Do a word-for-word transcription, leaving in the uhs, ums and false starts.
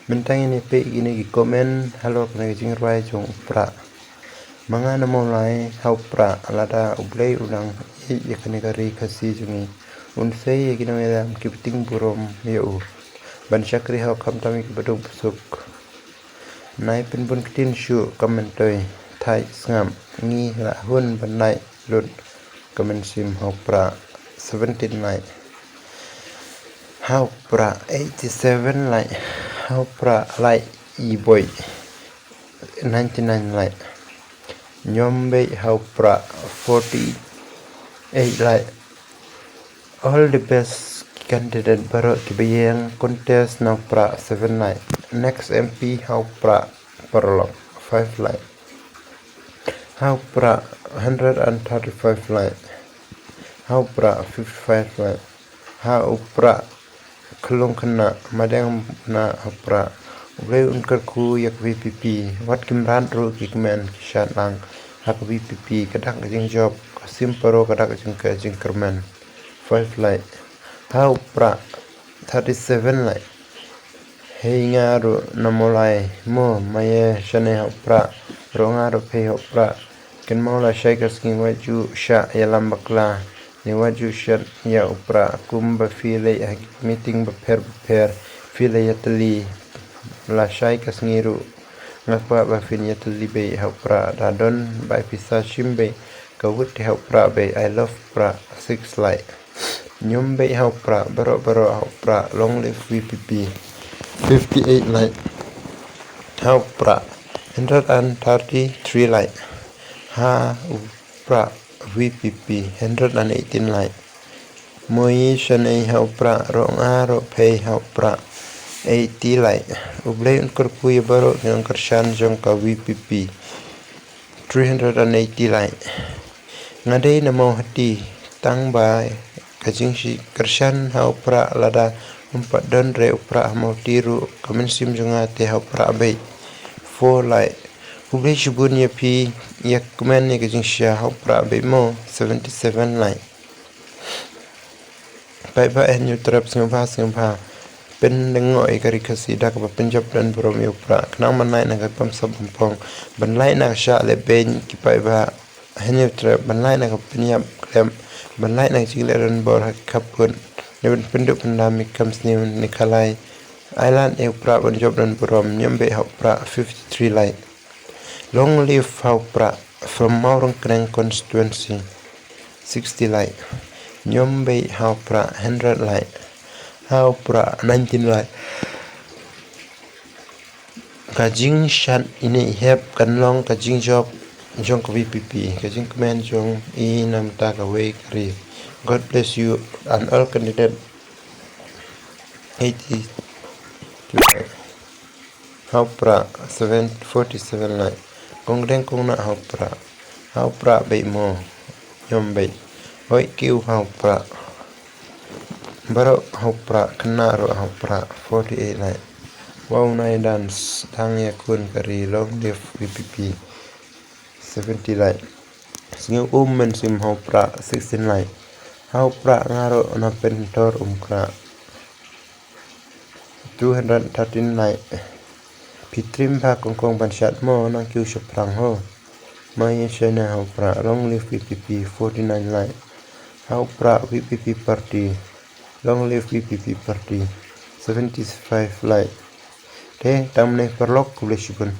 Mynta ngin ïa peit kine ki comment halor kane ka jingrwai jong u Prah. Ma nga na Mawlai ha u Prah, lada U Blei u dang ïeit ïa kane ka ri Khasi jong ngi, un sei ïa ki nongïalam kiba ting burom ïa u ban shakri ha u khamtam ïa kiba duk ba suk. Nai pynbun ktien shuh kam myntoi, thait sngap, ngi la hun ban lait lut ka mynsiem ha u Prah. Seventeen like. Ha u Prah, eighty-seven like. Ha u Prah, like, i boi, ninety-nine like. Ñiom beit ha u Prah, forty-eight like. All the best candidate baroh kiba ïeng contest na u Prah, seven like. Next M P ha u Prah, paralok, five like. Ha u Prah, hundred and thirty-five like. Ha u Prah, fifty-five like. Ha u Prah, khlung khynnah, madeng na ha u Prah. U Blei un kyrkhu ïa ka V P P. Wat kim rat ruh ki kmen ki shad lang ha ka V P P. Ka dak ka jingjop, ka sim paro ka dak ka jing, ka jingkyrmen. Five like. Ha u Prah, thirty-seven like. Hei nga ruh na Mawlai mo, ma ïa shane ha u Prah, ruh nga ruh phei ha u Prah. Kynmaw lashai ka sngi wat ju shah ïalam bakla, ne wat ju shad ïa u Prah. Kumba phi leit ha ki meeting bapher bapher, phi la ïatylli. Lashai ka sngi ruh nga kwah ba phin ïatylli beit ha u Prah. Da don bai pisa shim beit, ka wut te ha u Prah beit. I love Prah, six like. Ñiom beit ha u Prah, baroh baroh ha u Prah, long live V P P. Fifty-eight like. Ha u Prah, hundred and thirty-three like. Ha u Prah, V P P, hundred and eighteen like. Mo ïa shane ha u Prah, ruh nga ruh phei ha u Prah, eighty like. U Blei un kyrkhu ïa baroh ki nongkyrshan jong ka V P P. Three hundred and eighty like. Nga dei na Mawhati, tang ba ka jingshi kyrshan ha u Prah, lada um pat don re u Prah ha Mawhati ruh, ka mynsiem jong nga te ha u Prah beit. Four like. U Blei shibun ïa phi, ïa kmen ïa ka jingshah ha u Prah beit mo, seventy-seven like. Paidbah Hynñiewtrep, sngewbha sngewbha pynlyngngoh ïa ka ri Khasi da kaba pynjop don burom ïa u Prah. Khnang ban lait na ka bamsap bampong, ban lait na ka shah leh beiñ ki paidbah Hynñiewtrep, ban lait na ka pynïap khlem, ban lait na ka jingleh donbor ha ki khappud, ne ban pynduh pyndam ïa ki kam sniew ne khalai. Ai lad ïa u Prah ban jop don burom. Ñiom beit ha u Prah, fifty-three like. Long live ha u Prah from Mawryngkneng constituency, sixty like. Ñiom beit ha u Prah, hundred like. Ha u Prah, nineteen like. Ka jingshad ine i hep kan long ka jingjop jong ka V P P, ka jingkmen jong i na bynta kawei ka ri. God bless you and all candidate. Eighty-two like. Ha u Prah, seven, forty-seven like. Kong Deng Kong Nah ha u Prah. Ha u Prah beit mo. Ñiom beit. Hoi kiew ha u Prah. Baroh ha u Prah, khynnah ruh ha u Prah, forty-eight like. Wow, nai dance, tang ïa khun ka ri, long live V P P, seventy like. Sngew um mynsiem ha u Prah, sixteen like. Ha u Prah nga ruh na Pynthor Umkrah, two hundred thirteen like. Phi trim bha Kong Kong ban shad mo, nang kiew shaphrang ho. Ma ïa shane ha u Prah, long live V P P, forty-nine like. Ha u Prah, V P P party. Long live V P P party, seventy-five like. Te tang mynne paralok, khublei shibun.